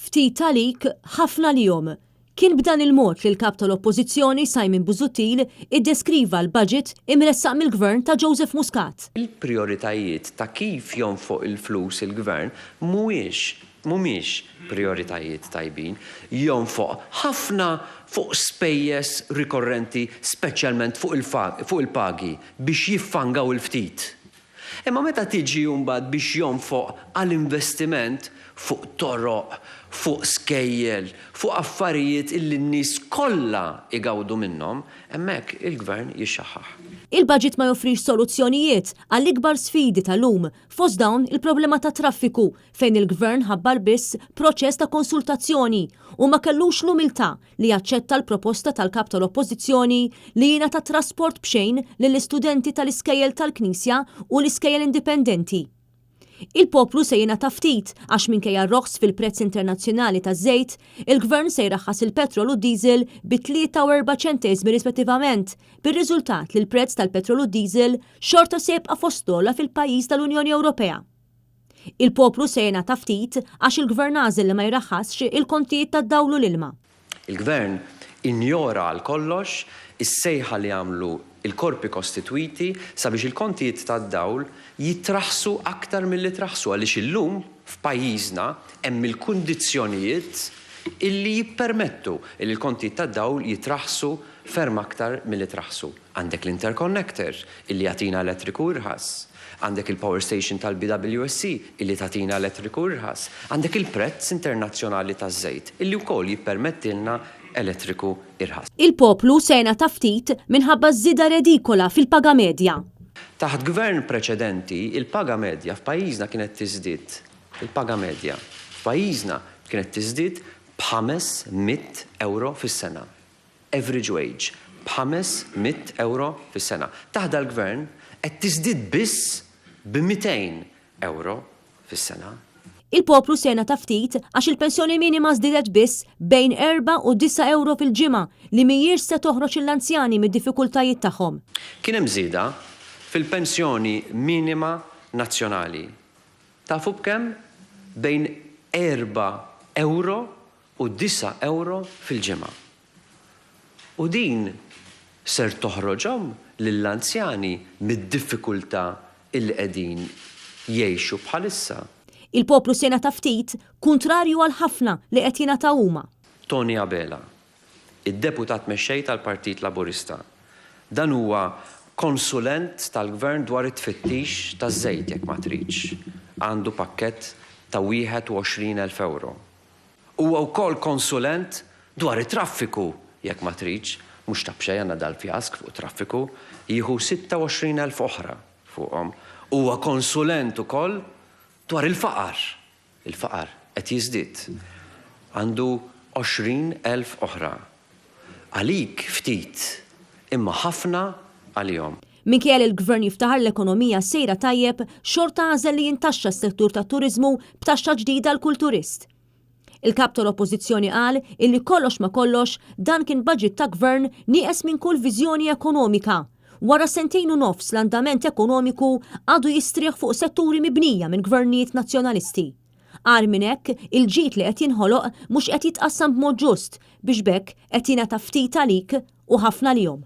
Ftit għalik, ħafna għalihom. Kien b'dan il-mod li l-Kap tal-Oppożizzjoni Simon Busuttil iddeskriva l-budget imressaq mill-Gvern ta' Joseph Muscat. Il-prijoritajiet ta' kif jonfoq il-flus il-Gvern mhuwiex mhumiex prijoritajiet tajbin. Jonfoq ħafna fuq spejjeż rikorrenti speċjalment fuq fuq il-pagi biex jiffangaw il-ftit. Imma meta tiġi mbagħad biex jonfoq għal investiment fuq toroq, fuq skejjel, fuq affarijiet illi n-nies kollha jgawdu minnhom, hemmhekk il-Gvern jixxaħħaħ. Il-budget ma joffrix soluzzjonijiet għall-ikbar sfidi tal-lum, fost dawn il-problema tat-traffiku fejn il-Gvern ħabbar biss proċess ta' konsultazzjoni u ma kellux l-umiltà li jaċċetta l-proposta tal-Kap tal-Oppożizzjoni li jingħata trasport b'xejn lill-istudenti tal-iskejjel tal-Knisja u l-iskejjel indipendenti. Il-poplu se jingħata ftit għax minkejja r-roħs fil-prezz internazzjonali taż-żejt, il-Gvern se jraħħas il-petrol u d-diesel bi 3 u 4 ċenteżmi rispettivament, bir-riżultat li l-prezz tal-petrol u d-diesel xorta se jibqa' fost l-ogħla fil-pajjiż tal-Unjoni Ewropea. Il-poplu se jingħata ftit għax il-Gvern għażel li ma jraħħasx il-kontijiet tad-dawl u l-ilma. Il-Gvern injora għal kollox is-sejħa li għamlu l-korpi kostitwiti sabiex il-kontijiet tad-dawl jitraħħsu aktar milli traħħsu għaliex illum f'pajjiżna hemm il-kundizzjonijiet illi jippermettu illi l-kontijiet tad-dawl jitraħħsu ferm aktar milli traħħsu. Għandek l-interconnector illi jagħtina elettriku irħas. Għandek il-power station tal-BWSC illi tagħtina elettriku irħas. Għandek il-prezz internazzjonali taż-żejt illi wkoll jippermettilna elettriku irħas. Il-poplu se jingħata ftit minħabba ż-żieda redikola fil-paga medja. Taħt gvern preċedenti, il-paga medja f'pajjiżna kienet tiżdied, il-paga medja f'pajjiżna kienet tiżdied b'ħames mitt ewro fis-sena. average wage, b'ħames mitt ewro fis-sena. Taħt dal-Gvern qed tiżdied biss b' 200 ewro fis-sena. Il-poplu se jingħata ftit għax il-pensjoni minima żdiedet biss bejn erba' u disa' ewro fil-ġimgħa li mhijiex se toħroġ lill-anzjani mid-diffikultajiet tagħhom. Kien hemm żieda fil-pensjoni minima nazzjonali. Tafu b'kemm? Bejn erba' ewro u disa' ewro fil-ġimgħa. U din ser toħroġhom lill-anzjani mid-diffikultà illi qegħdin jgħixu bħalissa. Il-poplu se jingħata ftit, kuntrarju għall-ħafna li qed jingħataw huma. Toni Abela, id-Deputat Mexxej tal-Partit Laburista. Dan huwa konsulent tal-Gvern dwar it-tfittix taż-żejt jekk ma tridx. Għandu pakkett ta' 21,000 ewro. Huwa wkoll konsulent dwar it-traffiku, jekk ma tridx, mhux ta' b'xejn għandna dal-fjask fuq it-traffiku, jieħu 26,000 oħra fuqhom. Huwa konsulent ukoll dwar il-faqar. Il-faqar qed jiżdied. Għandu 20,000 oħra. Għalik ftit, imma ħafna għalihom. Minkejja li l-Gvern jiftaħar l-ekonomija sejra tajjeb, xorta għażel li jintaxxa s-settur tat-turiżmu b'taxxa ġdida għal kull turist. Il-Kap tal-Oppożizzjoni qal illi kollox ma' kollox dan kien baġit ta' Gvern nieqes minn kull viżjoni ekonomika. Wara sentejn u nofs l-andament ekonomiku għadu jistrieħ fuq setturi mibnija minn Gvernijiet Nazzjonalisti. Agħar minn hekk, il-ġid li qed jinħoloq mhux qed jitqassam b'mod ġust biex b'hekk qed jingħata ftit għalik u ħafna għalihom.